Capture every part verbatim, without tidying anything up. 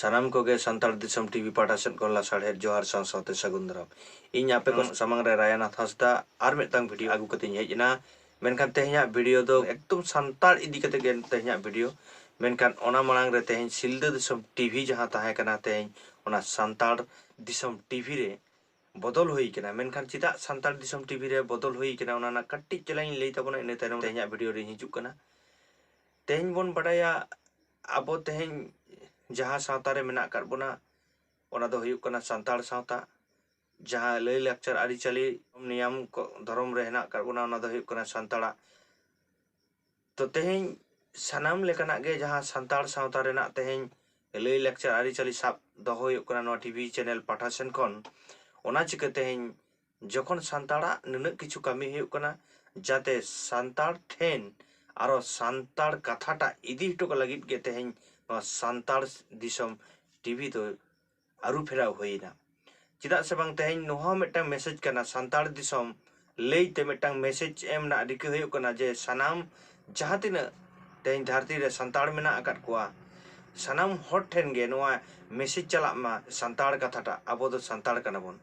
ᱥᱟᱱᱟᱢ ᱠᱚᱜᱮ ᱥᱟᱱᱛᱟᱲ ᱫᱤᱥᱚᱢ ᱴᱤᱵᱷᱤ ᱯᱟᱦᱴᱟ ᱥᱮᱫ ᱠᱷᱚᱱ ᱞᱟᱥᱟᱲᱦᱮᱫ ᱡᱚᱦᱟᱨ ᱥᱟᱶ ᱥᱟᱶᱛᱮ ᱥᱟᱹᱜᱩᱱ ᱫᱟᱨᱟᱢ᱾ ᱤᱧ ᱟᱯᱮ ᱠᱚ ᱥᱟᱢᱟᱝ ᱨᱮ ᱨᱟᱭᱟᱱᱟᱛᱷ ᱦᱟᱸᱥᱫᱟ ᱟᱨ ᱢᱤᱫᱴᱟᱝ ᱵᱷᱤᱰᱤᱭᱳ ᱟᱹᱜᱩ ᱠᱟᱛᱮᱧ ᱦᱮᱡ ᱮᱱᱟ᱾ ᱢᱮᱱᱠᱷᱟᱱ ᱛᱮᱦᱮᱧᱟᱜ ᱵᱷᱤᱰᱤᱭᱳ ᱫᱚ ᱮᱠᱫᱚᱢ ᱥᱟᱱᱛᱟᱲ ᱤᱫᱤ ᱠᱟᱛᱮ ᱜᱮ ᱛᱮᱦᱮᱧᱟᱜ ᱵᱷᱤᱰᱤᱭᱳ᱾ ᱢᱮᱱᱠᱷᱟᱱ ᱚᱱᱟ ᱢᱟᱲᱟᱝ ᱨᱮ ᱛᱮᱦᱮᱧ ᱥᱤᱞᱫᱟᱹ ᱫᱤᱥᱚᱢ ᱴᱤᱵᱷᱤ ᱡᱟᱦᱟᱸ ᱛᱟᱦᱮᱸ ᱠᱟᱱᱟ, ᱛᱮᱦᱮᱧ ᱚᱱᱟ ᱥᱟᱱᱛᱟᱲ ᱫᱤᱥᱚᱢ ᱴᱤᱵᱷᱤ ᱨᱮ ᱵᱚᱫᱚᱞ ᱦᱩᱭ ᱠᱟᱱᱟ᱾ ᱢᱮᱱᱠᱷᱟᱱ ᱪᱮᱫᱟᱜ ᱥᱟᱱᱛᱟᱲ ᱫᱤᱥᱚᱢ ᱴᱤᱵᱷᱤ ᱨᱮ ᱵᱚᱫᱚᱞ ᱦᱩᱭ ᱠᱟᱱᱟ, ᱚᱱᱟ ᱨᱮᱱᱟᱜ ᱠᱟᱹᱴᱤᱡ ᱪᱟᱞᱟᱝ ᱤᱧ ᱞᱟᱹᱭ ᱛᱟᱵᱚᱱᱟ, ᱤᱱᱟᱹ ᱛᱟᱭᱱᱚᱢ ᱛᱮᱦᱮᱧᱟᱜ ᱵᱷᱤᱰᱤᱭᱳ ᱨᱤᱧ ᱦᱤᱡᱩᱜ ᱠᱟᱱᱟ᱾ ᱛᱮᱦᱮᱧ ᱵᱚᱱ ᱵᱟᱰᱟᱭᱟ, ᱟᱵᱚ ᱛᱮᱦᱮᱧ ᱡᱟᱦᱟᱸ ᱥᱟᱶᱛᱟ ᱨᱮ ᱢᱮᱱᱟᱜ ᱟᱠᱟᱫ ᱵᱚᱱᱟ, ᱚᱱᱟ ᱫᱚ ᱦᱩᱭᱩᱜ ᱠᱟᱱᱟ ᱥᱟᱱᱛᱟᱲ ᱥᱟᱶᱛᱟ᱾ ᱡᱟᱦᱟᱸ ᱞᱟᱹᱭ ᱞᱟᱠᱪᱟᱨ ᱟᱹᱨᱤᱪᱟᱹᱞᱤ ᱱᱤᱭᱟᱢ ᱠᱚ ᱫᱷᱚᱨᱚᱢ ᱨᱮ ᱦᱮᱱᱟᱜ ᱟᱠᱟᱫ ᱵᱚᱱᱟ, ᱚᱱᱟ ᱫᱚ ᱦᱩᱭᱩᱜ ᱠᱟᱱᱟ ᱥᱟᱱᱛᱟᱲᱟᱜ᱾ ᱛᱚ ᱛᱮᱦᱮᱧ ᱥᱟᱱᱟᱢ ᱞᱮᱠᱟᱱᱟᱜ ᱜᱮ ᱡᱟᱦᱟᱸ ᱥᱟᱱᱛᱟᱲ ᱥᱟᱶᱛᱟ ᱨᱮᱱᱟᱜ ᱛᱮᱦᱮᱧ ᱞᱟᱹᱭ ᱞᱟᱠᱪᱟᱨ ᱟᱹᱨᱤᱪᱟᱹᱞᱤ ᱥᱟᱵ ᱫᱚᱦᱚ ᱦᱩᱭᱩᱜ ᱠᱟᱱᱟ ᱱᱚᱣᱟ ᱴᱤᱵᱷᱤ ᱪᱮᱱᱮᱞ ᱯᱟᱦᱴᱟ ᱥᱮᱱ ᱠᱷᱚᱱ᱾ ᱚᱱᱟ ᱪᱤᱠᱟᱹ ᱛᱮᱦᱮᱧ ᱡᱚᱠᱷᱚᱱ ᱥᱟᱱᱛᱟᱲᱟᱜ ᱱᱩᱱᱟᱹᱜ ᱠᱤᱪᱷᱩ ᱠᱟᱹᱢᱤ ᱦᱩᱭᱩᱜ ᱠᱟᱱᱟ, ᱡᱟᱛᱮ ᱥᱟᱱᱛᱟᱲ ᱴᱷᱮᱱ ᱟᱨᱚ ᱥᱟᱱᱛᱟᱲ ᱠᱟᱛᱷᱟᱴᱟᱜ ᱤᱫᱤ ᱦᱚᱴᱚ ᱠᱟᱜ ᱞᱟᱹᱜᱤᱫ ᱜᱮ ᱛᱮᱦᱮᱧ ᱱᱚᱣᱟ ᱥᱟᱱᱛᱟᱲ ᱫᱤᱥᱚᱢ ᱴᱤᱵᱷᱤ ᱫᱚ ᱟᱹᱨᱩ ᱯᱷᱮᱨᱟᱣ ᱦᱩᱭᱮᱱᱟ᱾ ᱪᱮᱫᱟᱜ ᱥᱮ ᱵᱟᱝ, ᱛᱮᱦᱮᱧ ᱱᱚᱣᱟ ᱦᱚᱸ ᱢᱤᱫᱴᱟᱝ ᱢᱮᱥᱮᱡᱽ ᱠᱟᱱᱟ, ᱥᱟᱱᱛᱟᱲ ᱫᱤᱥᱚᱢ ᱞᱟᱹᱭᱛᱮ ᱢᱤᱫᱴᱟᱝ ᱢᱮᱥᱮᱡᱽ ᱮᱢ ᱨᱮᱱᱟᱜ ᱨᱤᱠᱟᱹ ᱦᱩᱭᱩᱜ ᱠᱟᱱᱟ ᱡᱮ ᱥᱟᱱᱟᱢ ᱡᱟᱦᱟᱸ ᱛᱤᱱᱟᱹᱜ ᱛᱮᱦᱮᱧ ᱫᱷᱟᱹᱨᱛᱤ ᱨᱮ ᱥᱟᱱᱛᱟᱲ ᱢᱮᱱᱟᱜ ᱟᱠᱟᱫ ᱠᱚᱣᱟ, ᱥᱟᱱᱟᱢ ᱦᱚᱲ ᱴᱷᱮᱱ ᱜᱮ ᱱᱚᱣᱟ ᱢᱮᱥᱮᱡᱽ ᱪᱟᱞᱟᱜ ᱢᱟ, ᱥᱟᱱᱛᱟᱲ ᱠᱟᱛᱷᱟᱴᱟᱜ, ᱟᱵᱚ ᱫᱚ ᱥᱟᱱᱛᱟᱲ ᱠᱟᱱᱟ ᱵᱚᱱ᱾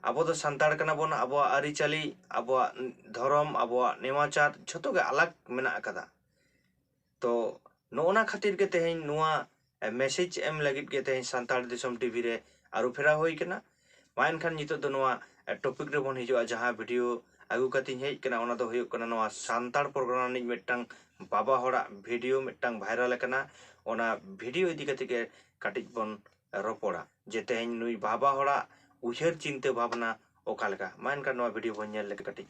ᱟᱵᱚ ᱫᱚ ᱥᱟᱱᱛᱟᱲ ᱠᱟᱱᱟ ᱵᱚᱱ, ᱟᱵᱚᱣᱟᱜ ᱟᱹᱨᱤᱪᱟᱹᱞᱤ, ᱟᱵᱚᱣᱟᱜ ᱫᱷᱚᱨᱚᱢ, ᱟᱵᱚᱣᱟᱜ ᱱᱮᱢᱟᱪᱟᱨ ᱡᱷᱚᱛᱚ ᱜᱮ ᱟᱞᱟᱜᱽ ᱢᱮᱱᱟᱜ ᱟᱠᱟᱫᱟ᱾ ᱛᱚ ᱱᱚᱜᱼᱚ ᱱᱟ ᱠᱷᱟᱹᱛᱤᱨ ᱜᱮ ᱛᱮᱦᱮᱧ ᱱᱚᱣᱟ ᱢᱮᱥᱮᱡᱽ ᱮᱢ ᱞᱟᱹᱜᱤᱫ ᱜᱮ ᱛᱮᱦᱮᱧ ᱥᱟᱱᱛᱟᱲ ᱫᱤᱥᱚᱢ ᱴᱤᱵᱷᱤ ᱨᱮ ᱟᱹᱨᱩ ᱯᱷᱮᱨᱟᱣ ᱦᱩᱭ ᱠᱟᱱᱟ᱾ ᱢᱟ ᱮᱱᱠᱷᱟᱱ ᱱᱤᱛᱚᱜ ᱫᱚ ᱱᱚᱣᱟ ᱴᱚᱯᱤᱠ ᱨᱮᱵᱚᱱ ᱦᱤᱡᱩᱜᱼᱟ, ᱡᱟᱦᱟᱸ ᱵᱷᱤᱰᱤᱭᱳ ᱟᱹᱜᱩ ᱠᱟᱛᱮᱧ ᱦᱮᱡ ᱠᱟᱱᱟ, ᱚᱱᱟ ᱫᱚ ᱦᱩᱭᱩᱜ ᱠᱟᱱᱟ ᱱᱚᱣᱟ ᱥᱟᱱᱛᱟᱲ ᱯᱨᱳᱜᱨᱟᱢ ᱨᱤᱱᱤᱡ ᱢᱤᱫᱴᱟᱝ ᱵᱟᱵᱟ ᱦᱚᱲᱟᱜ ᱵᱷᱤᱰᱤᱭᱳ ᱢᱤᱫᱴᱟᱝ ᱵᱷᱟᱭᱨᱟᱞ ᱟᱠᱟᱱᱟ᱾ ᱚᱱᱟ ᱵᱷᱤᱰᱤᱭᱳ ᱤᱫᱤ ᱠᱟᱛᱮ ᱜᱮ ᱠᱟᱹᱴᱤᱡ ᱵᱚᱱ ᱨᱚᱯᱚᱲᱟ ᱡᱮ ᱛᱮᱦᱮᱧ ᱱᱩᱭ ᱵᱟᱵᱟ ᱦᱚᱲᱟᱜ ᱩᱭᱦᱟᱹᱨ ᱪᱤᱱᱛᱟᱹ ᱵᱷᱟᱵᱽᱱᱟ ᱚᱠᱟ ᱞᱮᱠᱟ᱾ ᱢᱟ ᱮᱱᱠᱷᱟᱱ ᱱᱚᱣᱟ ᱵᱷᱤᱰᱤᱭᱳ ᱵᱚᱱ ᱧᱮᱞ ᱞᱮᱜᱮ ᱠᱟᱹᱴᱤᱡ᱾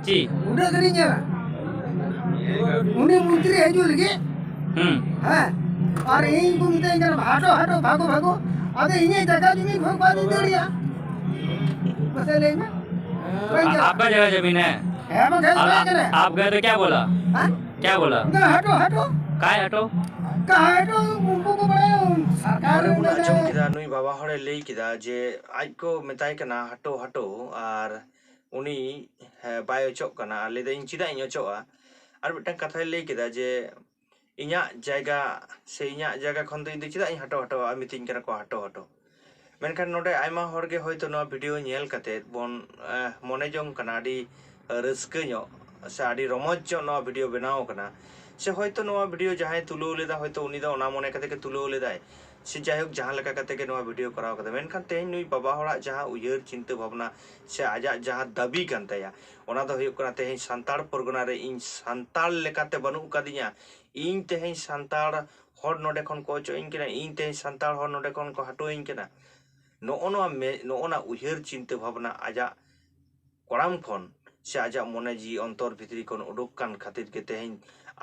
ᱪᱮᱫ? ᱩᱰᱟᱹᱜ ᱜᱟᱹᱰᱤ ᱧᱮᱞᱟ᱾ ᱩᱱᱤ ᱢᱚᱱᱛᱨᱤ ᱦᱤᱡᱩᱜ ᱞᱟᱹᱜᱤᱫ᱾ ᱦᱩᱸ᱾ ᱦᱮᱸ᱾ ᱟᱨ ᱤᱧ ᱠᱚ ᱢᱤᱛᱟᱹᱧ ᱠᱟᱱᱟ, "ᱦᱟᱴᱚ, ᱦᱟᱴᱚ, ᱵᱷᱟᱜᱚ, ᱵᱷᱟᱜᱚ᱾" ᱟᱫᱚ ᱤᱧᱟᱹᱜ ᱡᱟᱭᱜᱟ ᱡᱩᱢᱤ ᱵᱷᱳᱜᱽ ᱵᱟᱹᱧ ᱤᱫᱤ ᱫᱟᱲᱮᱭᱟᱜᱼᱟ᱾ ᱢᱟᱥᱮ ᱞᱟᱹᱭ ᱢᱮ᱾ ᱵᱟᱹᱧ ᱪᱟᱞᱟᱜᱼᱟ᱾ आपका जगह जमीन है? ᱦᱮᱸ, ᱵᱟᱝᱠᱷᱟᱱ ᱟᱨ ᱵᱟᱝ ᱠᱟᱱᱟ᱾ आप गए तो क्या बोला? ᱦᱮᱸ? क्या बोला? ᱦᱟᱴᱚ, ᱦᱟᱴᱚ᱾ ᱠᱟᱭ ᱦᱟᱴᱚ? ᱠᱟᱭ ᱦᱟᱴᱚ, ᱩᱱᱠᱩ ᱠᱚ ᱵᱟᱲᱟᱭᱟ, ᱥᱚᱨᱠᱟᱨ ᱱᱚᱰᱮ ᱵᱚᱱ ᱨᱮᱱᱟᱜ ᱟᱸᱡᱚᱢ ᱠᱮᱫᱟ, ᱱᱩᱭ ᱵᱟᱵᱟ ᱦᱚᱲᱮ ᱞᱟᱹᱭ ᱠᱮᱫᱟ ᱡᱮ ᱟᱡ ᱠᱚ ᱢᱮᱛᱟᱭ ᱠᱟᱱᱟ, "ᱦᱟᱴᱚ, ᱦᱟᱴᱚ", ᱟᱨ ᱩᱱᱤ, ᱦᱮᱸ, ᱵᱟᱭ ᱚᱪᱚᱜ ᱠᱟᱱᱟ᱾ ᱟᱨ ᱞᱟᱹᱭᱫᱟ, "ᱤᱧ ᱪᱮᱫᱟᱜ ᱤᱧ ᱚᱪᱚᱜᱼᱟ?" ᱟᱨ ᱢᱤᱫᱴᱟᱝ ᱠᱟᱛᱷᱟᱭ ᱞᱟᱹᱭ ᱠᱮᱫᱟ ᱡᱮ, ᱤᱧᱟᱹᱜ ᱡᱟᱭᱜᱟ ᱥᱮ ᱤᱧᱟᱹᱜ ᱡᱟᱭᱜᱟ ᱠᱷᱚᱱ ᱫᱚ ᱤᱧ ᱫᱚ ᱪᱮᱫᱟᱜ ᱤᱧ ᱦᱟᱴᱚ ᱦᱟᱴᱚᱣᱟ, ᱢᱤᱛᱟᱹᱧ ᱠᱟᱱᱟ ᱠᱚ ᱦᱟᱴᱚ ᱦᱟᱴᱚ᱾ ᱢᱮᱱᱠᱷᱟᱱ ᱱᱚᱰᱮ ᱟᱭᱢᱟ ᱦᱚᱲ ᱜᱮ ᱦᱚᱭᱛᱳ ᱱᱚᱣᱟ ᱵᱷᱤᱰᱤᱭᱳ ᱧᱮᱞ ᱠᱟᱛᱮᱫ ᱵᱚᱱ, ᱮ, ᱢᱚᱱᱮ ᱡᱚᱝ ᱠᱟᱱᱟ ᱟᱹᱰᱤ ᱨᱟᱹᱥᱠᱟᱹ ᱧᱚᱜ ᱥᱮ ᱟᱹᱰᱤ ᱨᱚᱢᱚᱡᱽ ᱧᱚᱜ ᱱᱚᱣᱟ ᱵᱷᱤᱰᱤᱭᱳ ᱵᱮᱱᱟᱣ ᱠᱟᱱᱟ, ᱥᱮ ᱦᱚᱭᱛᱳ ᱱᱚᱣᱟ ᱵᱷᱤᱰᱤᱭᱳ ᱡᱟᱦᱟᱸᱭ ᱛᱩᱞᱟᱹᱣ ᱞᱮᱫᱟ, ᱦᱚᱭᱛᱳ ᱩᱱᱤ ᱫᱚ ᱚᱱᱟ ᱢᱚᱱᱮ ᱠᱟᱛᱮ ᱜᱮ ᱛᱩᱞᱟᱹᱣ ᱞᱮᱫᱟᱭ, ᱥᱮ ᱡᱟᱭᱦᱳᱠ ᱡᱟᱦᱟᱸ ᱞᱮᱠᱟ ᱠᱟᱛᱮ ᱜᱮ ᱱᱚᱣᱟ ᱵᱷᱤᱰᱤᱭᱳ ᱠᱚᱨᱟᱣ ᱠᱟᱫᱟ, ᱢᱮᱱᱠᱷᱟᱱ ᱛᱮᱦᱮᱧ ᱱᱩᱭ ᱵᱟᱵᱟ ᱦᱚᱲᱟᱜ ᱡᱟᱦᱟᱸ ᱩᱭᱦᱟᱹᱨ ᱪᱤᱱᱛᱟᱹ ᱵᱷᱟᱵᱽᱱᱟ ᱥᱮ ᱟᱡᱟᱜ ᱡᱟᱦᱟᱸ ᱫᱟᱹᱵᱤ ᱠᱟᱱ ᱛᱟᱭᱟ, ᱚᱱᱟ ᱫᱚ ᱦᱩᱭᱩᱜ ᱠᱟᱱᱟ ᱛᱮᱦᱮᱧ ᱥᱟᱱᱛᱟᱲ ᱯᱚᱨᱜᱚᱱᱟ ᱨᱮ ᱤᱧ ᱥᱟᱱᱛᱟᱲ ᱞᱮᱠᱟᱛᱮ ᱵᱟᱹᱱᱩᱜ ᱠᱟᱫᱤᱧᱟ, ᱤᱧ ᱛᱮᱦᱮᱧ ᱥᱟᱱᱛᱟᱲ ᱦᱚᱲ ᱱᱚᱰᱮ ᱠᱷᱚᱱ ᱠᱚ ᱚᱪᱚᱜ ᱤᱧ ᱠᱟᱱᱟ, ᱤᱧ ᱛᱮᱦᱮᱧ ᱥᱟᱱᱛᱟᱲ ᱦᱚᱲ ᱱᱚᱰᱮ ᱠᱷᱚᱱ ᱠᱚ ᱦᱟᱹᱴᱚᱣᱟᱹᱧ ᱠᱟᱱᱟ᱾ ᱱᱚᱜᱼᱚ ᱱᱚᱣᱟ ᱢᱮ-, ᱱᱚᱜᱼᱚ ᱱᱟ ᱩᱭᱦᱟᱹᱨ ᱪᱤᱱᱛᱟᱹ ᱵᱷᱟᱵᱽᱱᱟ ᱟᱡᱟᱜ ᱠᱚᱲᱟᱢ ᱠᱷᱚᱱ ᱥᱮ ᱟᱡᱟᱜ ᱢᱚᱱᱮ ᱡᱤᱣᱤ ᱚᱱᱛᱚᱨ ᱵᱷᱤᱛᱨᱤ ᱠᱷᱚᱱ ᱩᱰᱩᱠ ᱠᱟᱱ ᱠᱷᱟᱹᱛᱤᱨ ᱜᱮ ᱛᱮᱦᱮᱧ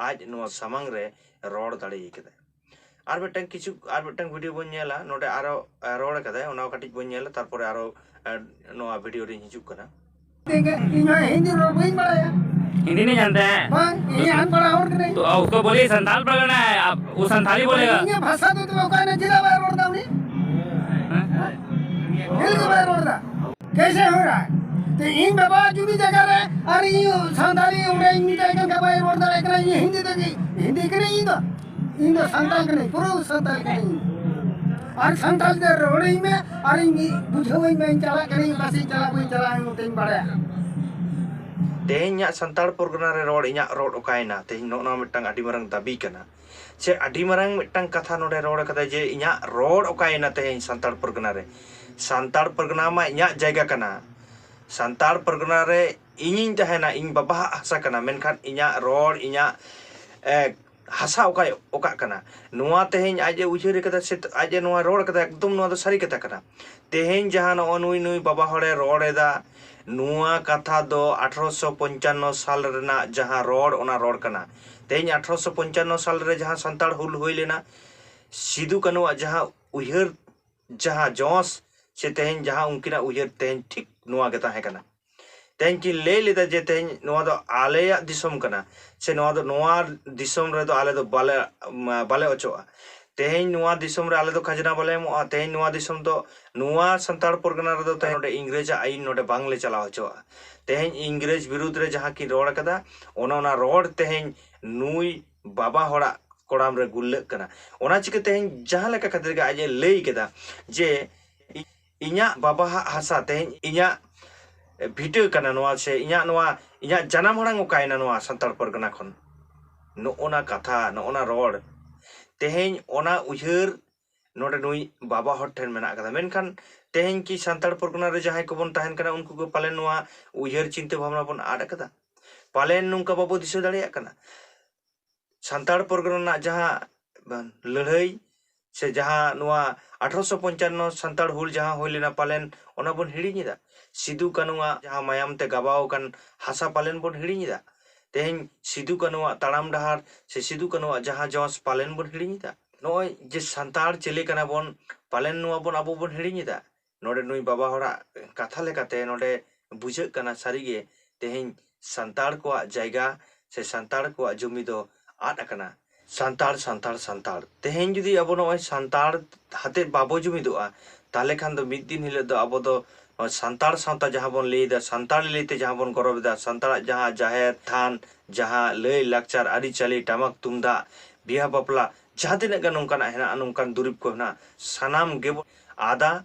ᱟᱡ ᱱᱚᱣᱟ ᱥᱟᱢᱟᱝ ᱨᱮ ᱨᱚᱲ ᱫᱟᱲᱮ ᱠᱟᱫᱟᱭ᱾ ᱟᱨ ᱢᱤᱫᱴᱟᱝ ᱠᱤᱪᱷᱩ, ᱟᱨ ᱢᱤᱫᱴᱟᱝ ᱵᱷᱤᱰᱤᱭᱳ ᱵᱚᱱ ᱧᱮᱞᱟ, ᱱᱚᱰᱮ ᱟᱨᱚ, ᱮ, ᱨᱚᱲ ᱠᱟᱫᱟᱭ, ᱚᱱᱟ ᱠᱟᱹᱴᱤᱡ ᱵᱚᱱ ᱧᱮᱞᱟ, ᱛᱟᱨᱯᱚᱨᱮ ᱟᱨᱚ, ᱮ, ᱱᱚᱣᱟ ᱵᱷᱤᱰᱤᱭᱳ ᱨᱤᱧ ᱦᱤᱡᱩᱜ ᱠᱟᱱᱟ᱾ ᱤᱧ ᱦᱚᱸ ᱦᱤᱱᱫᱤ ᱨᱚᱲ ᱵᱟᱹᱧ ᱵᱟᱲᱟᱭᱟ᱾ हिंदी नहीं जानते हैं? ᱵᱟᱝ, ᱤᱧ ᱟᱱᱯᱟᱲᱟ ᱦᱚᱲ ᱠᱟᱹᱱᱟᱹᱧ᱾ तो उसको बोलिए संथाल पकड़ना है, आप वो संथाली बोलेगा। ᱤᱧᱟᱹᱜ ᱵᱷᱟᱥᱟ ᱫᱚ ᱛᱚᱵᱮ ᱚᱠᱟᱭᱮᱱᱟ? ᱪᱮᱫᱟᱜ ᱵᱟᱭ ᱨᱚᱲ ᱮᱫᱟ ᱩᱱᱤ? ᱦᱮᱸ? ᱪᱮᱫ ᱞᱮᱠᱟ ᱵᱟᱭ ᱨᱚᱲ ᱮᱫᱟ? कैसे हो रहा है? ᱛᱮ ᱤᱧ ᱵᱟᱵᱟ ᱡᱩᱢᱤ ᱡᱟᱭᱜᱟ ᱨᱮ ᱟᱨ ᱤᱧ ᱥᱟᱱᱛᱟᱲᱤ ᱚᱸᱰᱮᱧ ᱢᱮᱛᱟᱭ ᱠᱟᱱ ᱠᱷᱟᱱ ᱵᱟᱭ ᱨᱚᱲ ᱫᱟᱲᱮᱭᱟᱜ ᱠᱟᱱᱟ, ᱤᱧ ᱦᱤᱱᱫᱤ ᱛᱮᱜᱮ, ᱦᱤᱱᱫᱤ ᱠᱟᱹᱱᱟᱹᱧ ᱤᱧ ᱫᱚ, ᱤᱧ ᱫᱚ ᱥᱟᱱᱛᱟᱲ ᱠᱟᱹᱱᱟᱹᱧ, ᱯᱩᱨᱟᱹ ᱥᱟᱱᱛᱟᱲ ᱠᱟᱹᱱᱟᱹᱧ ᱤᱧ᱾ ᱟᱨ ᱥᱟᱱᱛᱟᱲ ᱛᱮ ᱨᱚᱲᱟᱹᱧ ᱢᱮ, ᱟᱨ ᱤᱧ ᱵᱩᱡᱷᱟᱹᱣᱟᱹᱧ ᱢᱮ, ᱤᱧ ᱪᱟᱞᱟᱜ ᱠᱟᱹᱱᱟᱹᱧ, ᱚᱠᱟ ᱥᱮᱫ ᱤᱧ ᱪᱟᱞᱟᱜ ᱵᱟᱹᱧ ᱪᱟᱞᱟᱜᱼᱟ, ᱤᱧ ᱚᱱᱛᱮᱧ ᱵᱟᱲᱟᱭᱟ᱾ ᱛᱮᱦᱮᱧ ᱤᱧᱟᱹᱜ ᱥᱟᱱᱛᱟᱲ ᱯᱚᱨᱜᱟᱱᱟ ᱨᱮ ᱨᱚᱲ, ᱤᱧᱟᱹᱜ ᱨᱚᱲ ᱚᱠᱟᱭᱮᱱᱟ? ᱛᱮᱦᱮᱧ ᱱᱚᱜᱼᱚ ᱱᱚᱣᱟ ᱢᱤᱫᱴᱟᱝ ᱟᱹᱰᱤ ᱢᱟᱨᱟᱝ ᱫᱟᱹᱵᱤ ᱠᱟᱱᱟ, ᱥᱮ ᱟᱹᱰᱤ ᱢᱟᱨᱟᱝ ᱢᱤᱫᱴᱟᱝ ᱠᱟᱛᱷᱟ ᱱᱚᱰᱮ ᱨᱚᱲ ᱠᱟᱫᱟᱭ ᱡᱮ ᱤᱧᱟᱹᱜ ᱨᱚᱲ ᱚᱠᱟᱭᱮᱱᱟ ᱛᱮᱦᱮᱧ ᱥᱟᱱᱛᱟᱲ ᱯᱚᱨᱜᱟᱱᱟ ᱨᱮ? ᱥᱟᱱᱛᱟᱲ ᱯᱚᱨᱜᱟᱱᱟ ᱢᱟ ᱤᱧᱟᱹᱜ ᱡᱟᱭᱜᱟ ᱠᱟᱱᱟ, ᱥᱟᱱᱛᱟᱲ ᱯᱚᱨᱜᱟᱱᱟ ᱨᱮ ᱤᱧᱤᱧ ᱛᱟᱦᱮᱱᱟ, ᱤᱧ ᱵᱟᱵᱟᱣᱟᱜ ᱦᱟᱥᱟ ᱠᱟᱱᱟ, ᱢᱮᱱᱠᱷᱟᱱ ᱤᱧᱟᱹᱜ ᱨᱚᱲ, ᱤᱧᱟᱹᱜ, ᱮ, ᱦᱟᱥᱟ ᱚᱠᱟᱭ, ᱚᱠᱟᱜ ᱠᱟᱱᱟ? ᱱᱚᱣᱟ ᱛᱮᱦᱮᱧ ᱟᱡ ᱮ ᱩᱭᱦᱟᱹᱨ ᱠᱟᱫᱟ ᱥᱮ ᱟᱡ ᱮ ᱱᱚᱣᱟ ᱨᱚᱲ ᱠᱟᱫᱟ, ᱮᱠᱫᱚᱢ ᱱᱚᱣᱟ ᱫᱚ ᱥᱟᱹᱨᱤ ᱠᱟᱛᱷᱟ ᱠᱟᱱᱟ᱾ ᱛᱮᱦᱮᱧ ᱡᱟᱦᱟᱸ ᱱᱚᱜᱼᱚ ᱱᱩᱭ, ᱱᱩᱭ ᱵᱟᱵᱟ ᱦᱚᱲᱮ ᱨᱚᱲ ᱮᱫᱟ, ᱱᱚᱣᱟ ᱠᱟᱛᱷᱟ ᱫᱚ ᱟᱴᱷᱨᱚᱥᱚ ᱯᱚᱧᱪᱟᱱᱱᱚ ᱥᱟᱞ ᱨᱮᱱᱟᱜ ᱡᱟᱦᱟᱸ ᱨᱚᱲ, ᱚᱱᱟ ᱨᱚᱲ ᱠᱟᱱᱟ᱾ ᱛᱮᱦᱮᱧ ᱟᱴᱷᱨᱚᱥᱚ ᱯᱚᱧᱪᱟᱱᱱᱚ ᱥᱟᱞ ᱨᱮ ᱡᱟᱦᱟᱸ ᱥᱟᱱᱛᱟᱲ ᱦᱩᱞ ᱦᱩᱭ ᱞᱮᱱᱟ, ᱥᱤᱫᱩ ᱠᱟᱹᱱᱩᱣᱟᱜ ᱡᱟᱦᱟᱸ ᱩᱭᱦᱟᱹᱨ, ᱡᱟᱦᱟᱸ ᱡᱚᱥ, ᱥᱮ ᱛᱮᱦᱮᱧ ᱡᱟᱦᱟᱸ ᱩᱱᱠᱤᱱᱟᱜ ᱩᱭᱦᱟᱹᱨ ᱛᱮᱦᱮᱧ ᱴᱷᱤᱠ ᱱᱚᱣᱟ ᱜᱮ ᱛᱟᱦᱮᱸ ᱠᱟᱱᱟ᱾ ᱛᱮᱦᱮᱧ ᱠᱤᱱ ᱞᱟᱹᱭ ᱞᱮᱫᱟ ᱡᱮ ᱛᱮᱦᱮᱧ ᱱᱚᱣᱟ ᱫᱚ ᱟᱞᱮᱭᱟᱜ ᱫᱤᱥᱚᱢ ᱠᱟᱱᱟ, ᱥᱮ ᱱᱚᱣᱟ ᱫᱚ, ᱱᱚᱣᱟ ᱫᱤᱥᱚᱢ ᱨᱮᱫᱚ ᱟᱞᱮ ᱫᱚ ᱵᱟᱞᱮ, ᱢᱟ, ᱵᱟᱞᱮ ᱚᱪᱚᱜᱼᱟ᱾ ᱛᱮᱦᱮᱧ ᱱᱚᱣᱟ ᱫᱤᱥᱚᱢ ᱨᱮ ᱟᱞᱮ ᱫᱚ ᱠᱷᱟᱡᱽᱱᱟ ᱵᱟᱞᱮ ᱮᱢᱚᱜᱼᱟ᱾ ᱛᱮᱦᱮᱧ ᱱᱚᱣᱟ ᱫᱤᱥᱚᱢ ᱫᱚ, ᱱᱚᱣᱟ ᱥᱟᱱᱛᱟᱲ ᱯᱚᱨᱜᱟᱱᱟ ᱨᱮᱫᱚ ᱛᱮᱦᱮᱧ ᱱᱚᱰᱮ ᱤᱝᱨᱮᱡᱽᱟᱜ ᱟᱹᱭᱤᱱ ᱱᱚᱰᱮ ᱵᱟᱝᱞᱮ ᱪᱟᱞᱟᱣ ᱦᱚᱪᱚᱣᱟᱜᱼᱟ᱾ ᱛᱮᱦᱮᱧ ᱤᱝᱨᱮᱡᱽ ᱵᱤᱨᱩᱫᱽ ᱨᱮ ᱡᱟᱦᱟᱸ ᱠᱤᱱ ᱨᱚᱲ ᱠᱟᱫᱟ, ᱚᱱᱟ, ᱚᱱᱟ ᱨᱚᱲ ᱛᱮᱦᱮᱧ ᱱᱩᱭ ᱵᱟᱵᱟ ᱦᱚᱲᱟᱜ ᱠᱚᱲᱟᱢ ᱨᱮ ᱜᱩᱨᱞᱟᱹᱜ ᱠᱟᱱᱟ᱾ ᱚᱱᱟ ᱪᱤᱠᱟᱹ ᱛᱮᱦᱮᱧ ᱡᱟᱦᱟᱸ ᱞᱮᱠᱟ ᱠᱷᱟᱹᱛᱤᱨ ᱜᱮ ᱟᱡ ᱮ ᱞᱟᱹᱭ ᱠᱮᱫᱟ ᱡᱮ ᱤᱧᱟᱹᱜ ᱵᱟᱵᱟᱣᱟᱜ ᱦᱟᱥᱟ ᱛᱮᱦᱮᱧ ᱤᱧᱟᱹᱜ ᱵᱷᱤᱴᱟᱹ ᱠᱟᱱᱟ ᱱᱚᱣᱟ, ᱥᱮ ᱤᱧᱟᱹᱜ ᱱᱚᱣᱟ, ᱤᱧᱟᱹᱜ ᱡᱟᱱᱟᱢ ᱟᱲᱟᱝ ᱚᱠᱟᱭᱮᱱᱟ ᱱᱚᱣᱟ ᱥᱟᱱᱛᱟᱲ ᱯᱚᱨᱜᱟᱱᱟ ᱠᱷᱚᱱ? ᱱᱚᱜᱼᱚ ᱱᱟ ᱠᱟᱛᱷᱟ, ᱱᱚᱜᱼᱚ ᱱᱟ ᱨᱚᱲ, ᱛᱮᱦᱮᱧ ᱚᱱᱟ ᱩᱭᱦᱟᱹᱨ ᱱᱚᱰᱮ ᱱᱩᱭ ᱵᱟᱵᱟ ᱦᱚᱲ ᱴᱷᱮᱱ ᱢᱮᱱᱟᱜ ᱠᱟᱫᱟ᱾ ᱢᱮᱱᱠᱷᱟᱱ ᱛᱮᱦᱮᱧ ᱠᱤ ᱥᱟᱱᱛᱟᱲ ᱯᱚᱨᱜᱟᱱᱟ ᱨᱮ ᱡᱟᱦᱟᱸᱭ ᱠᱚᱵᱚᱱ ᱛᱟᱦᱮᱱ ᱠᱟᱱᱟ, ᱩᱱᱠᱩ ᱠᱚ ᱯᱟᱞᱮᱱ ᱱᱚᱣᱟ ᱩᱭᱦᱟᱹᱨ ᱪᱤᱱᱛᱟᱹ ᱵᱷᱟᱵᱽᱱᱟ ᱵᱚᱱ ᱟᱫ ᱠᱟᱫᱟ? ᱯᱟᱞᱮᱱ ᱱᱚᱝᱠᱟ ᱵᱟᱵᱚ ᱫᱤᱥᱟᱹ ᱫᱟᱲᱮᱭᱟᱜ ᱠᱟᱱᱟ? ᱥᱟᱱᱛᱟᱲ ᱯᱚᱨᱜᱟᱱᱟ ᱨᱮᱱᱟᱜ ᱡᱟᱦᱟᱸ ᱞᱟᱹᱲᱦᱟᱹᱭ ᱥᱮ ᱡᱟᱦᱟᱸ ᱱᱚᱣᱟ ᱟᱴᱷᱨᱚᱥᱚ ᱯᱚᱧᱪᱟᱱᱱᱚ ᱥᱟᱱᱛᱟᱲ ᱦᱩᱞ ᱡᱟᱦᱟᱸ ᱦᱩᱭ ᱞᱮᱱᱟ, ᱯᱟᱞᱮᱱ ᱚᱱᱟ ᱵᱚᱱ ᱦᱤᱲᱤᱧ ᱮᱫᱟ? ᱥᱤᱫᱩ ᱠᱟᱹᱱᱩᱣᱟᱜ ᱡᱟᱦᱟᱸ ᱢᱟᱭᱟᱢ ᱛᱮ ᱜᱟᱵᱟᱣ ᱟᱠᱟᱱ ᱦᱟᱥᱟ ᱯᱟᱞᱮᱱ ᱵᱚᱱ ᱦᱤᱲᱤᱧ ᱮᱫᱟ? ᱛᱮᱦᱮᱧ ᱥᱤᱫᱩ ᱠᱟᱹᱱᱩᱣᱟᱜ ᱛᱟᱲᱟᱢ ᱰᱟᱦᱟᱨ ᱥᱮ ᱥᱤᱫᱩ ᱠᱟᱹᱱᱩᱣᱟᱜ ᱡᱟᱦᱟᱸ ᱡᱚᱥ ᱯᱟᱞᱮᱱ ᱵᱚᱱ ᱦᱤᱲᱤᱧ ᱮᱫᱟ? ᱱᱚᱜᱼᱚᱭ ᱡᱮ ᱥᱟᱱᱛᱟᱲ ᱪᱮᱞᱮ ᱠᱟᱱᱟ ᱵᱚᱱ, ᱯᱟᱞᱮᱱ ᱱᱚᱣᱟ ᱵᱚᱱ ᱟᱵᱚ ᱵᱚᱱ ᱦᱤᱲᱤᱧ ᱮᱫᱟ? ᱱᱚᱰᱮ ᱱᱩᱭ ᱵᱟᱵᱟ ᱦᱚᱲᱟᱜ ᱠᱟᱛᱷᱟ ᱞᱮᱠᱟᱛᱮ ᱱᱚᱰᱮ ᱵᱩᱡᱷᱟᱹᱜ ᱠᱟᱱᱟ ᱥᱟᱹᱨᱤᱜᱮ ᱛᱮᱦᱮᱧ ᱥᱟᱱᱛᱟᱲ ᱠᱚᱣᱟᱜ ᱡᱟᱭᱜᱟ ᱥᱮ ᱥᱟᱱᱛᱟᱲ ᱠᱚᱣᱟᱜ ᱡᱚᱢᱤ ᱫᱚ ᱟᱫ ᱟᱠᱟᱱᱟ᱾ ᱥᱟᱱᱛᱟᱲ, ᱥᱟᱱᱛᱟᱲ, ᱥᱟᱱᱛᱟᱲ᱾ ᱛᱮᱦᱮᱧ ᱡᱩᱫᱤ ᱟᱵᱚ ᱱᱚᱜᱼᱚᱭ ᱥᱟᱱᱛᱟᱲ ᱦᱟᱛᱮ ᱵᱟᱵᱚ ᱡᱩᱢᱤᱫᱚᱜᱼᱟ, ᱛᱟᱦᱚᱞᱮ ᱠᱷᱟᱱ ᱫᱚ ᱢᱤᱫ ᱫᱤᱱ ᱦᱤᱞᱳᱜ ᱫᱚ ᱟᱵᱚ ᱫᱚ ᱱᱚᱜᱼᱚᱭ ᱥᱟᱱᱛᱟᱲ ᱥᱟᱶᱛᱟ ᱡᱟᱦᱟᱸ ᱵᱚᱱ ᱞᱟᱹᱭ ᱮᱫᱟ, ᱥᱟᱱᱛᱟᱲ ᱞᱟᱹᱭᱛᱮ ᱡᱟᱦᱟᱸ ᱵᱚᱱ ᱜᱚᱨᱚᱵᱽ ᱮᱫᱟ, ᱥᱟᱱᱛᱟᱲᱟᱜ ᱡᱟᱦᱟᱸ ᱡᱟᱦᱮᱨ ᱛᱷᱟᱱ, ᱡᱟᱦᱟᱸ ᱞᱟᱹᱭ ᱞᱟᱠᱪᱟᱨ, ᱟᱹᱨᱤᱪᱟᱹᱞᱤ, ᱴᱟᱢᱟᱠ ᱛᱩᱢᱫᱟᱜ, ᱵᱤᱦᱟ ᱵᱟᱯᱞᱟ, ᱡᱟᱦᱟᱸ ᱛᱤᱱᱟᱹᱜ ᱜᱟᱱ ᱱᱚᱝᱠᱟᱱᱟᱜ ᱦᱮᱱᱟᱜᱼᱟ, ᱱᱚᱝᱠᱟᱱ ᱫᱩᱨᱤᱵᱽ ᱠᱚ ᱦᱮᱱᱟᱜᱼᱟ, ᱥᱟᱱᱟᱢ ᱜᱮᱵᱚᱱ ᱟᱫᱟ᱾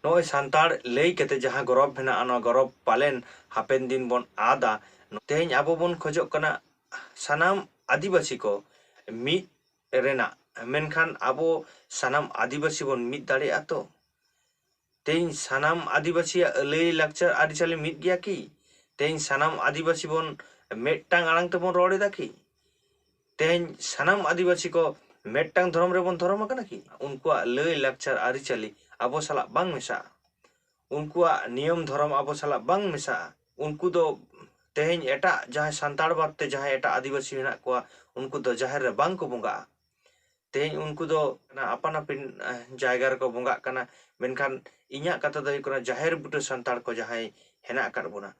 ᱱᱚᱜᱼᱚᱭ ᱥᱟᱱᱛᱟᱲ ᱞᱟᱹᱭ ᱠᱟᱛᱮ ᱡᱟᱦᱟᱸ ᱜᱚᱨᱚᱵᱽ ᱢᱮᱱᱟᱜᱼᱟ, ᱱᱚᱣᱟ ᱜᱚᱨᱚᱵᱽ ᱯᱟᱞᱮᱱ ᱦᱟᱯᱮᱱ ᱫᱤᱱ ᱵᱚᱱ ᱟᱫᱟ᱾ ᱛᱮᱦᱮᱧ ᱟᱵᱚ ᱵᱚᱱ ᱠᱷᱚᱡᱚᱜ ᱠᱟᱱᱟ ᱥᱟᱱᱟᱢ ᱟᱹᱫᱤᱵᱟᱹᱥᱤ ᱠᱚ ᱢᱤᱫ ᱨᱮᱱᱟᱜ, ᱢᱮᱱᱠᱷᱟᱱ ᱟᱵᱚ ᱥᱟᱱᱟᱢ ᱟᱹᱫᱤᱵᱟᱹᱥᱤ ᱵᱚᱱ ᱢᱤᱫ ᱫᱟᱲᱮᱭᱟᱜᱼᱟ ᱛᱚ? ᱛᱮᱦᱮᱧ ᱥᱟᱱᱟᱢ ᱟᱹᱫᱤᱵᱟᱹᱥᱤᱭᱟᱜ ᱞᱟᱹᱭ ᱞᱟᱠᱪᱟᱨ ᱟᱹᱨᱤᱪᱟᱹᱞᱤ ᱢᱤᱫ ᱜᱮᱭᱟ ᱠᱤ? ᱛᱮᱦᱮᱧ ᱥᱟᱱᱟᱢ ᱟᱹᱫᱤᱵᱟᱹᱥᱤ ᱵᱚᱱ ᱢᱤᱫᱴᱟᱝ ᱟᱲᱟᱝ ᱛᱮᱵᱚᱱ ᱨᱚᱲ ᱮᱫᱟ ᱠᱤ? ᱛᱮᱦᱮᱧ ᱥᱟᱱᱟᱢ ᱟᱹᱫᱤᱵᱟᱹᱥᱤ ᱠᱚ ᱢᱤᱫᱴᱟᱝ ᱫᱷᱚᱨᱚᱢ ᱨᱮᱵᱚᱱ ᱫᱷᱚᱨᱚᱢ ᱟᱠᱟᱱᱟ ᱠᱤ? ᱩᱱᱠᱩᱣᱟᱜ ᱞᱟᱹᱭ ᱞᱟᱠᱪᱟᱨ ᱟᱹᱨᱤᱪᱟᱹᱞᱤ ᱟᱵᱚ ᱥᱟᱞᱟᱜ ᱵᱟᱝ ᱢᱮᱥᱟᱜᱼᱟ᱾ ᱩᱱᱠᱩᱣᱟᱜ ᱱᱤᱭᱚᱢ ᱫᱷᱚᱨᱚᱢ ᱟᱵᱚ ᱥᱟᱞᱟᱜ ᱵᱟᱝ ᱢᱮᱥᱟᱜᱼᱟ᱾ ᱩᱱᱠᱩ ᱫᱚ ᱛᱮᱦᱮᱧ ᱮᱴᱟᱜ ᱡᱟᱦᱟᱸᱭ ᱥᱟᱱᱛᱟᱲ ᱵᱟᱫ ᱛᱮ ᱡᱟᱦᱟᱸᱭ ᱮᱴᱟᱜ ᱟᱹᱫᱤᱵᱟᱹᱥᱤ ᱢᱮᱱᱟᱜ ᱠᱚᱣᱟ, ᱩᱱᱠᱩ ᱫᱚ ᱡᱟᱦᱮᱨ ᱨᱮ ᱵᱟᱝ ᱠᱚ ᱵᱚᱸᱜᱟᱜᱼᱟ᱾ ᱛᱮᱦᱮᱧ ᱩᱱᱠᱩ ᱫᱚ ᱚᱱᱟ ᱟᱯᱟᱱ ᱟᱹᱯᱤᱱ, ᱮ, ᱡᱟᱭᱜᱟ ᱨᱮᱠᱚ ᱵᱚᱸᱜᱟᱜ ᱠᱟᱱᱟ᱾ ᱢᱮᱱᱠᱷᱟᱱ ᱤᱧᱟᱹᱜ ᱠᱟᱛᱷᱟ ᱫᱚ ᱦᱩᱭᱩᱜ ᱠᱟᱱᱟ, ᱡᱟᱦᱮᱨ ᱵᱩᱴᱟᱹ ᱥᱟᱱᱛᱟᱲ ᱠᱚ ᱡᱟᱦᱟᱸᱭ ᱦᱮᱱᱟᱜ ᱟᱠᱟᱫ ᱵᱚᱱᱟ,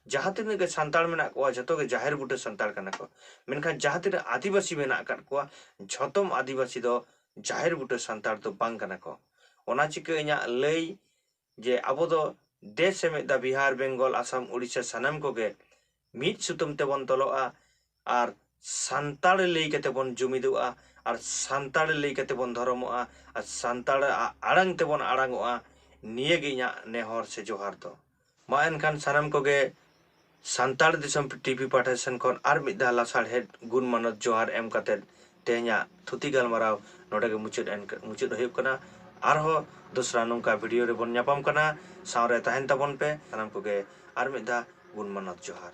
ᱡᱟᱦᱟᱸ ᱛᱤᱱᱟᱹᱜ ᱜᱮ ᱥᱟᱱᱛᱟᱲ ᱢᱮᱱᱟᱜ ᱠᱚᱣᱟ, ᱡᱷᱚᱛᱚ ᱜᱮ ᱡᱟᱦᱮᱨ ᱵᱩᱴᱟᱹ ᱥᱟᱱᱛᱟᱲ ᱠᱟᱱᱟ ᱠᱚ᱾ ᱢᱮᱱᱠᱷᱟᱱ ᱡᱟᱦᱟᱸ ᱛᱤᱱᱟᱹᱜ ᱟᱹᱫᱤᱵᱟᱹᱥᱤ ᱢᱮᱱᱟᱜ ᱟᱠᱟᱫ ᱠᱚᱣᱟ, ᱡᱷᱚᱛᱚᱢ ᱟᱹᱫᱤᱵᱟᱹᱥᱤ ᱫᱚ ᱡᱟᱦᱮᱨ ᱵᱩᱴᱟᱹ ᱥᱟᱱᱛᱟᱲ ᱫᱚ ᱵᱟᱝ ᱠᱟᱱᱟ ᱠᱚ᱾ ᱚᱱᱟ ᱪᱤᱠᱟᱹ ᱤᱧᱟᱹᱜ ᱞᱟᱹᱭ ᱡᱮ ᱟᱵᱚ ᱫᱚ ᱫᱮᱥ ᱮ ᱢᱤᱫ ᱫᱟ, ᱵᱤᱦᱟᱨ, ᱵᱮᱝᱜᱚᱞ, ᱟᱥᱟᱢ, ᱩᱲᱤᱥᱥᱟ ᱥᱟᱱᱟᱢ ᱠᱚᱜᱮ ᱢᱤᱫ ᱥᱩᱛᱟᱹᱢ ᱛᱮᱵᱚᱱ ᱛᱚᱞᱚᱜᱼᱟ ᱟᱨ ᱥᱟᱱᱛᱟᱲ ᱞᱟᱹᱭ ᱠᱟᱛᱮ ᱵᱚᱱ ᱡᱩᱢᱤᱫᱚᱜᱼᱟ, ᱟᱨ ᱥᱟᱱᱛᱟᱲ ᱞᱟᱹᱭ ᱠᱟᱛᱮ ᱵᱚᱱ ᱫᱷᱚᱨᱚᱢᱚᱜᱼᱟ, ᱟᱨ ᱥᱟᱱᱛᱟᱲ ᱟᱜ ᱟᱲᱟᱝ ᱛᱮᱵᱚᱱ ᱟᱲᱟᱝᱚᱜᱼᱟ᱾ ᱱᱤᱭᱟᱹ ᱜᱮ ᱤᱧᱟᱹᱜ ᱱᱮᱦᱚᱨ ᱥᱮ ᱡᱚᱦᱟᱨ ᱫᱚ᱾ ᱢᱟ ᱮᱱᱠᱷᱟᱱ ᱥᱟᱱᱟᱢ ᱠᱚᱜᱮ ᱥᱟᱱᱛᱟᱲ ᱫᱤᱥᱚᱢ ᱴᱤᱵᱷᱤ ᱯᱟᱦᱴᱟ ᱥᱮᱱ ᱠᱷᱚᱱ ᱟᱨ ᱢᱤᱫ ᱫᱷᱟᱣ ᱞᱟᱥᱟᱲᱦᱮᱫ ᱜᱩᱱ ᱢᱟᱱᱚᱛ ᱡᱚᱦᱟᱨ ᱮᱢ ᱠᱟᱛᱮ ᱛᱮᱦᱮᱧᱟᱜ ᱛᱷᱩᱛᱤ ᱜᱟᱞᱢᱟᱨᱟᱣ ᱱᱚᱰᱮ ᱜᱮ ᱢᱩᱪᱟᱹᱫ ᱮᱱ, ᱢᱩᱪᱟᱹᱫ ᱦᱩᱭᱩᱜ ᱠᱟᱱᱟ᱾ ᱟᱨᱦᱚᱸ ᱫᱚᱥᱨᱟ ᱱᱚᱝᱠᱟ ᱵᱷᱤᱰᱤᱭᱳ ᱨᱮᱵᱚᱱ ᱧᱟᱯᱟᱢ ᱠᱟᱱᱟ᱾ ᱥᱟᱶᱨᱮ ᱛᱟᱦᱮᱱ ᱛᱟᱵᱚᱱ ᱯᱮ᱾ ᱥᱟᱱᱟᱢ ᱠᱚᱜᱮ ᱟᱨ ᱢᱤᱫ ᱫᱷᱟᱣ ᱜᱩᱱ ᱢᱟᱱᱚᱛ ᱡᱚᱦᱟᱨ᱾